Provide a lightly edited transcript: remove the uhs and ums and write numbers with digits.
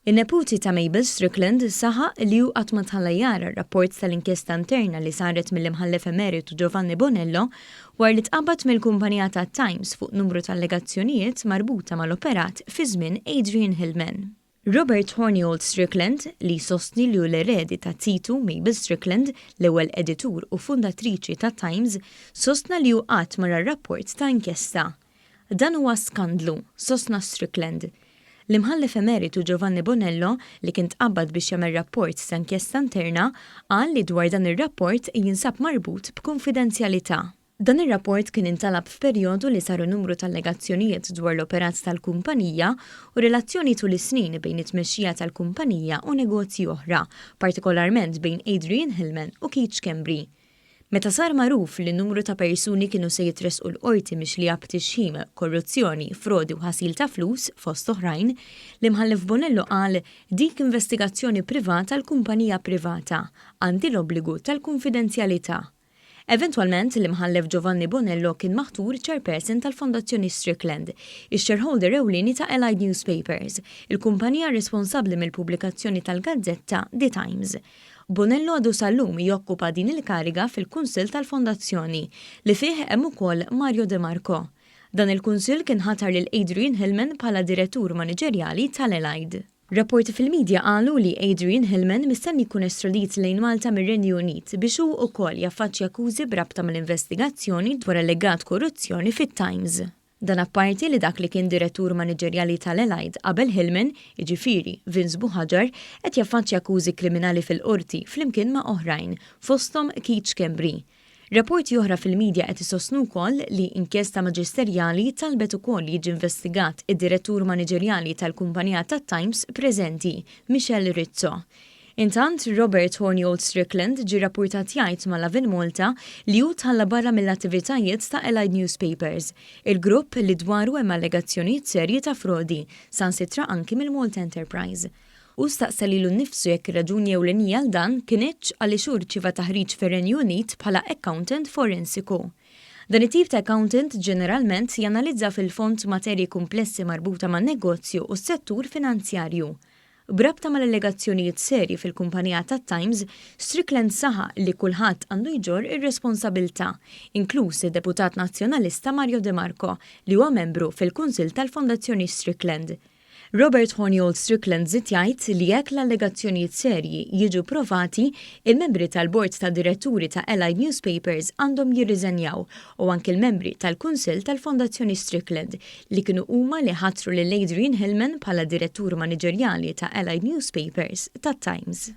In-neputi ta' Mabel Strickland saħaq li hu qatt ma tħalla jara r-rapport tal-inkjesta interna li saret mill-Imħallef Emeritu Giovanni Bonello wara li tqabbad mill-kumpanija tat-Times fuq numru ta' allegazzjonijiet marbuta mal-operat fi żmien Adrian Hillman. Robert Hornyold Strickland, li jsostni li hu l-eredi ta' Titu Mabel Strickland, l-ewwel editur u fundatriċi tat-Times, sostna li hu qatt ma ra r-rapport ta' inkjesta. Dan huwa skandlu, sostna Strickland. L-Imħallef Emeritu Giovanni Bonello, li kien tqabbad biex jagħmel rapport ta' inkjesta interna, qal li dwar dan ir-rapport jinsab marbut b'kunfidenzjalità. Dan ir-rapport kien intalab f'perjodu li saru numru ta' allegazzjonijiet dwar l-operat tal-kumpanija u relazzjoni tul is-snin bejn it-tmexxija tal-kumpanija u negozji oħra, partikolarment bejn Adrian Hillman u Keith Schembri. Meta sar magħruf li numru ta' persuni kienu se jitressqu l-Qorti mixlija b'tixħim, korruzzjoni, frodi u ħasil ta' flus, fost oħrajn, l-Imħallef Bonello qal dik investigazzjoni privata għal kumpanija privata, għandi l-obbligu tal-kunfidenzjalità. Eventwalment, l-Imħallef Giovanni Bonello kien maħtur Chairperson tal-Fondazzjoni Strickland, ix-shareholder ewlieni ta' Allied Newspapers, il-kumpanija responsabbli mill-pubblikazzjoni tal-gazzetta The Times. Bonello għadu sal-lum jokkupa din il-kariga fil-Kunsill tal-Fondazzjoni, li fih hemm ukoll Mario De Marco. Dan il-Kunsill kien ħatar lil Adrian Hillman bħala Direttur Maniġerjali tal-Allied. Rapporti fil-midja qalu li Adrian Hillman mistenni jkun estradit lejn Malta mir-Renju Unit biex hu wkoll jaffaċċja akkużi b'rabta mal-investigazzjoni dwar allegat korruzzjoni fit-Times. Dan apparti li dak li kien direttur maniġerjali tal-Allied qabel Hillman, jiġifieri Vince Buhagiar, qed jaffaċċja akkużi kriminali fil-Qorti flimkien ma' oħrajn, fosthom Keith Schembri. Rapporti oħra fil-midja qed isostnu wkoll li inkjesta maġisterjali talbet ukoll li jiġi investigat id-direttur maniġerjali tal-kumpanija tat-Times preżenti, Michel Rizzo. Intant, Robert Hornyold Strickland ġie rappurtat jgħid ma' Lovin Malta li hu tħalla barra mill-attivitajiet ta' Allied Newspapers, il-grupp li dwaru hemm allegazzjonijiet serji ta' frodi, saħansitra anki mill-Malta Enterprise. Hu staqsa lilu nnifsu jekk ir-raġuni ewlenija għal dan kinitx għaliex hu rċieva taħriġ fir-Renju Unit bħala accountant forensiku. Dan it-tip ta' accountant ġeneralment janalizza fil-fond materji kumplessi marbuta man-negozju u s-settur finanzjarju. B'rabta mal-allegazzjonijiet serji fil-kumpanija tat-Times, Strickland saħaq li kulħadd għandu jġorr ir-responsabilità, inkluż id-Deputat Nazzjonalista Mario De Marco, li huwa membru fil-Kunsill tal-Fondazzjoni Strickland. Robert Hornyold Strickland żied jgħid li jekk l-allegazzjonijiet serji jiġu provati, il-membri tal-Bord tad-Diretturi ta' Allied Newspapers għandhom jirriżenjaw u anki l-membri tal-Kunsill tal-Fondazzjoni Strickland li kienu huma li ħatru lil Adrian Hillman bħala Direttur Maniġerjali ta' Allied Newspapers tat-Times.